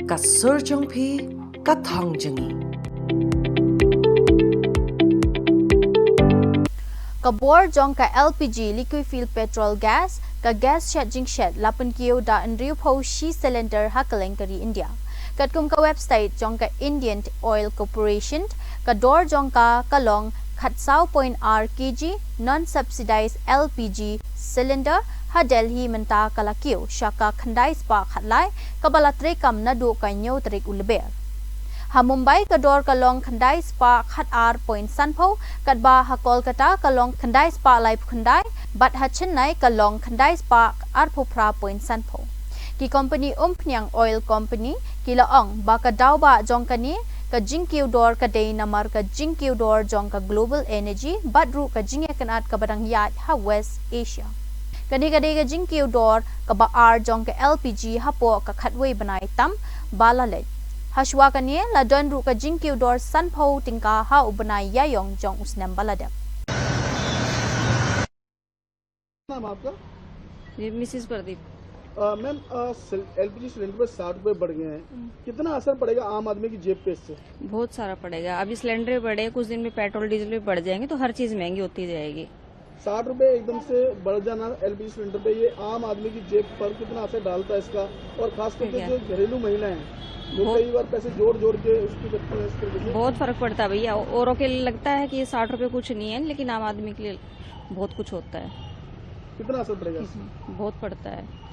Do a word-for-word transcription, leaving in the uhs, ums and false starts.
Ka sur jong phi, ka thong jong ngi. Ka bor jong ka L P G, liquefied petrol gas, ka gas shet jingshet, la pynkiew da hynriewphew shi cylinder ha kylleng ka ri India. Katkum ka website jong ka Indian Oil Corporation, ka dor jong ka ka long khatsaw point ar kg non subsidized L P G cylinder ha Delhi mynta ka la kiew sha ka khyndai spah khatlai, kaba la treikam naduh ka hynñiew tarik u Lber. Ha Mumbai ka dor ka long khyndai spah khatar point sanphew, katba ha Kolkata ka long khyndai spah laiphew khyndai, bad ha Chennai ka long khyndai spah arphew phra point sanphew. Ki kompani umphniang oil company ki la ong ba ka daw ba jong kane ka jingkiew dor ka dei namar ka jingkiew dor jong ka global energy bad ruh ka jingïakynad kaba dang ïaid ha West Asia. Kane ka dei ka jingkiew dor kaba ar jong ka L P G hapoh ka khatwei bnai tam ba la leit. Hashwa kane la don ruh ka jingkiew dor sanphew tyngka ha u bnai Ïaïong jong u snem ba la dep. नाम आपका? जी मिसिस प्रदीप। अ, मैम, अ, सिल-, एलपीजी सिलेंडर पर साठ रुपए बढ़ गए हैं, कितना असर पड़ेगा आम आदमी की जेब पे इससे? बहुत सारा पड़ेगा। अभी सिलेंडर बढ़े, कुछ दिन में पेट्रोल डीजल भी बढ़ जाएंगे, तो हर चीज़ महंगी होती जाएगी। साठ रुपए एकदम से बढ़ जाना एलपीजी सिलेंडर पे, ये आम आदमी की जेब पर कितना असर डालता है इसका? और खास करके ठीक है। जो घरेलू महिलाएं हैं, वो बहुत- कई बार पैसे जोड़ जोड़ के उसकी करती हैं इस तरीके से। बहुत फ़र्क पड़ता है भैया। औरों के लिए लगता है कि ये साठ रुपये कुछ नहीं है, लेकिन आम आदमी के लिए बहुत कुछ होता है। कितना असर पड़ेगा इससे? बहुत पड़ता है।